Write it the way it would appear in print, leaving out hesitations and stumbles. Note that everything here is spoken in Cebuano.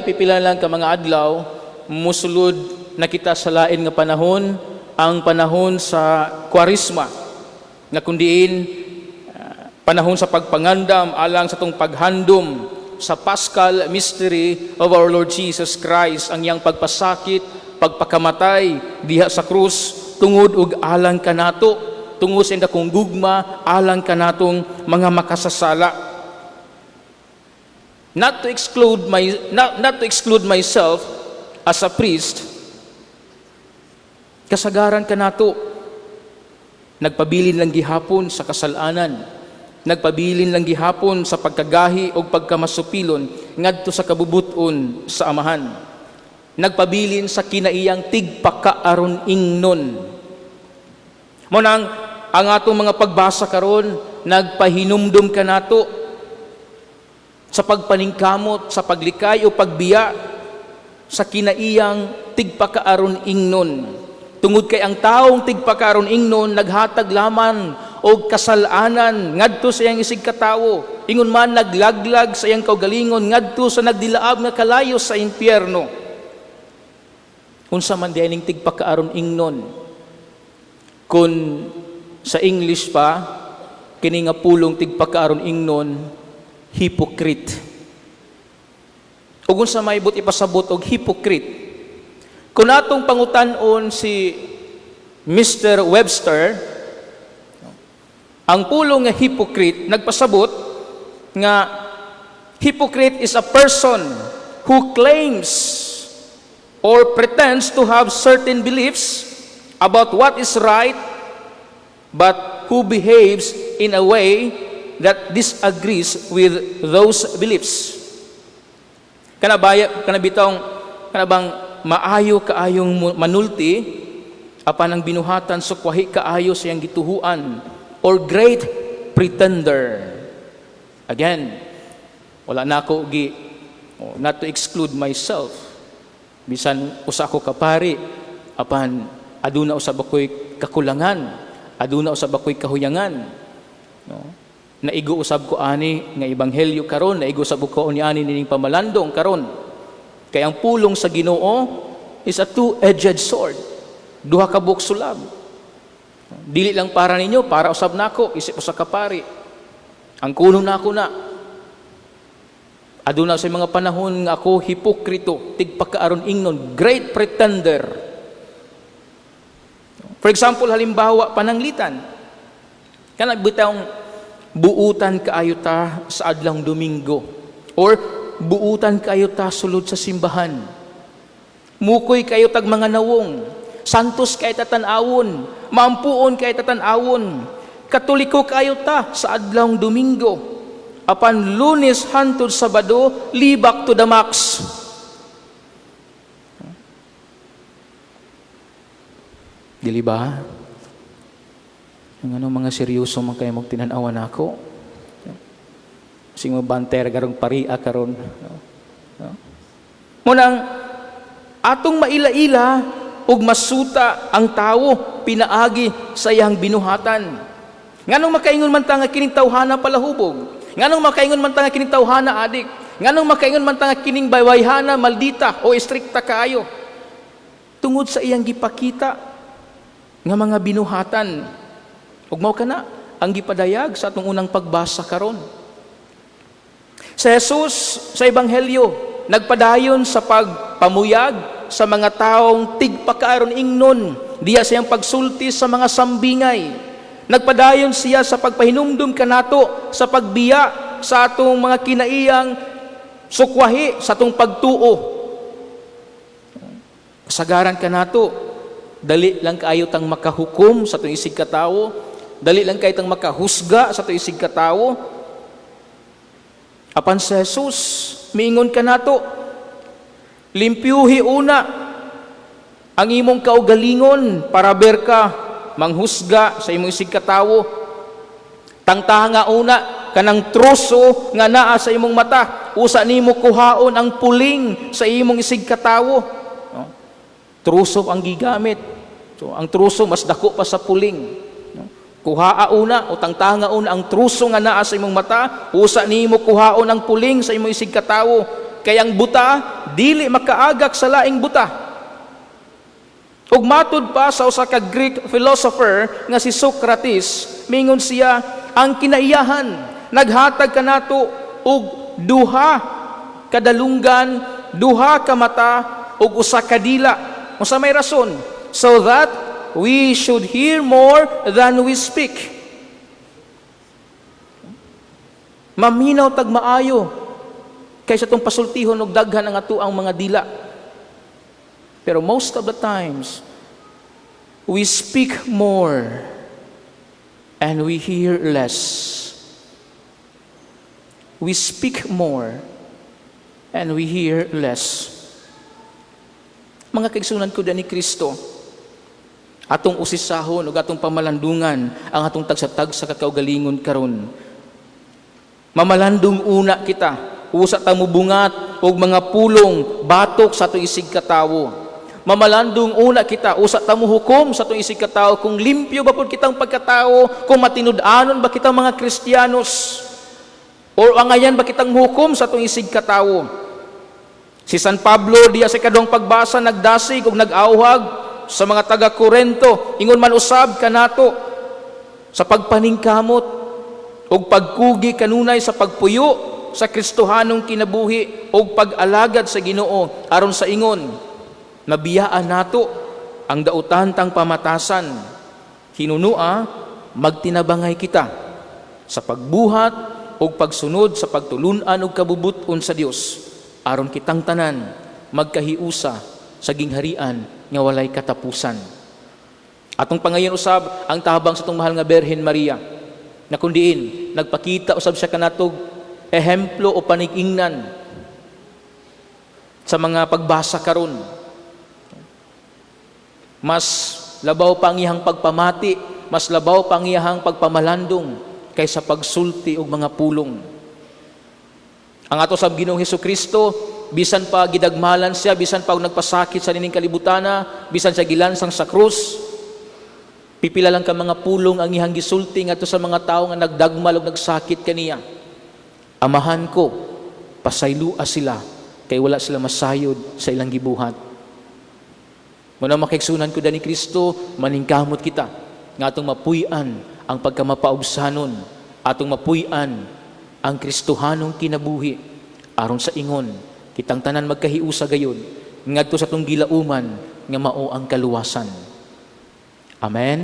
Pipila lang ka mga adlaw, musulod na kita sa lain nga panahon, ang panahon sa Kwaresma, nga kundiin panahon sa pagpangandam alang sa atong paghandom sa Paschal Mystery of our Lord Jesus Christ, ang iyang pagpasakit, pagpakamatay diha sa krus tungod ug alang kanato, tungod sa dakong gugma alang kanatong mga makasasala. Not to exclude myself as a priest, kasagaran kanato nagpabilin lang gihapon sa kasalanan, nagpabilin lang gihapon sa pagkagahi o pagkamasupilon ngadto sa kabubut-on sa Amahan, nagpabilin sa kinaiyang tigpakaaron ingnon. Mao nang ang atong mga pagbasa karon nagpahinumdum kanato sa pagpaningkamot, sa paglikay o pagbiya sa kinaiyang tigpakaaron ingnon. Tungod kay ang taong tigpakaaron ingnon naghatag laman og kasalanan ngadto sa iyang isig katawo. Ingon man naglaglag sa iyang kaugalingon ngadto sa nagdilaab nga kalayo sa impyerno. Unsa man diay ning tigpakaaron ingnon? Kung sa English pa, kini nga pulong tigpakaaron ingnon, hypocrite. Ug unsa may buot ipasabot og hypocrite? Kung atong pangutan-on si Mr. Webster, ang pulong nga hypocrite nagpasabot nga hypocrite is a person who claims or pretends to have certain beliefs about what is right but who behaves in a way that disagrees with those beliefs. Kana baya, kana bitong, kana bang maayo kaayong manulti apan ang binuhatan sukwahi kaayo sa iyang gituhuan, or great pretender. Again, wala na ako gi oh, not to exclude myself. Bisan usa ko ka pari, apan aduna usab ako'y kakulangan, aduna usab ako'y kahuyangan. No? Naigo usab ko ani nga ebanghelyo karon, naigo usab ko ni ani nining pamalandong karon. Kay ang pulong sa Ginoo is a two-edged sword. Duha ka buok sulab. Dili lang para ninyo, para usab nako, isip usa ka pari. Ang kuno nako na. Aduna sa mga panahon nga ako hipokrito, tigpakaaron ingnon, great pretender. For example, halimbawa, pananglitan. Kana bitawng buutan kaayo ta sa adlawng Domingo or buutan kaayo ta sulod sa simbahan. Mukoy kayo tag mga nawong, santos kay tatan-awon, maampuon kay tatan-awon. Katoliko kayo ta sa adlawng Domingo. Apan Lunes hantod Sabado, libak to the max. Dili ba? Ang ano mga seryoso man kayo magtinanawan ako. Sing mo banter garong paria karon. No? No? Munang atong maila-ila ug masuta ang tawo pinaagi sa iyang binuhatan. Nganong makaingon man ta nga kining tawhana palahubog? Nganong makaingon man ta nga kining tawhana adik? Nganong makaingon man ta nga kining bayhana maldita o estrikta kaayo? Tungod sa iyang gipakita nga mga binuhatan. Ug mao kana ang gipadayag sa atong unang pagbasa karon. Sa Jesus sa ebanghelyo nagpadayon sa pagpamuyag sa mga taong tigpakaaron ingnon diya sa iyang pagsulti sa mga sambingay. Nagpadayon siya sa pagpahinumdum kanato sa pagbiya sa atong mga kinaiyang sukwahi sa atong pagtuo. Kasagaran kanato, dali lang kaayo tang makahukom sa atong isig katawo, dali lang kaayo tang makahusga sa atong isig katawo. Apan sa Jesus, miingon kanato, limpyuhi una ang imong kaugalingon para ber ka manghusga sa imong isig katawo. Tangtanga una kanang troso nga naa sa imong mata, usa nimo kuhaon ang puling sa imong isig katawo. No? Truso ang gigamit. So, ang truso mas dako pa sa puling. No? Kuhaa una o tangtanga una ang truso nga naa sa imong mata, usa nimo kuhaon ang puling sa imong isig katawo. Kay ang buta dili makaagak sa laing buta. Ug matud pa sa usa ka Greek philosopher nga si Socrates, mingon siya, ang kinaiyahan naghatag kanato og duha ka dalunggan, duha ka mata ug usa ka dila. Unsa may rason? So that we should hear more than we speak. Maminaw tag maayo kaysa atong pasultihon og daghan ang atoang mga dila. Pero most of the times, we speak more and we hear less. We speak more and we hear less. Mga kaigsuonan ko ni Kristo, atong usisahon ug atong pamalandungan ang atong tagsa-tagsa ka kaugalingon karon. Mamalandong una kita, usa ta mobungat og mga pulong batok sa atong isig katawo. Mamalandong una kita, usa ta mohukom sa atong isig katawo kung limpyo ba pud kitang pagkatao, kung matinud-anon ba kitang mga Kristiyanos, or angayan ba kitang hukom sa atong isig katawo. Si San Pablo diya sa ikaduhang pagbasa nagdasig ug nag-awhag sa mga taga Korento, ingon man usab kanato sa pagpaningkamot ug pagkugi kanunay sa pagpuyo sa Kristohanong kinabuhi ug pag-alagad sa Ginoo, aron sa ingon mabiyaan nato ang dautan tang pamatasan. Hinunua magtinabangay kita sa pagbuhat ug pagsunod sa pagtulun-an ug kabubut-on sa Dios, aron kitang tanan magkahiusa sa gingharian nga walay katapusan. Atong pangayon usab ang tabang sa atong mahal nga Birhen Maria, na kun diin nagpakita usab siya kanatog ehemplo o panig-ingnan sa mga pagbasa karon. Mas labaw pa ang iyang pagpamati, mas labaw pa ang iyang pagpamalandong kaysa pagsulti og mga pulong. Ang ato sa Ginoong Hesus Kristo, bisan pa gidagmalan siya, bisan pa og nagpasakit sa nining kalibutana, bisan siya gilansang sa krus, pipila lang ka mga pulong ang iyang gisulti ngadto sa mga tawo nga nagdagmal ug nagsakit kaniya. "Amahan ko, pasaylua sila kay wala sila masayod sa ilang gibuhat." Muna, makaigsuonan ko ni Kristo, maningkamot kita nga atong mapuy-an ang pagkamapaubsanon, atong mapuy-an ang Kristohanong kinabuhi, aron sa ingon kitang tanan magkahiusa gayud ngadto sa atong gilauman nga mao ang kaluwasan. Amen.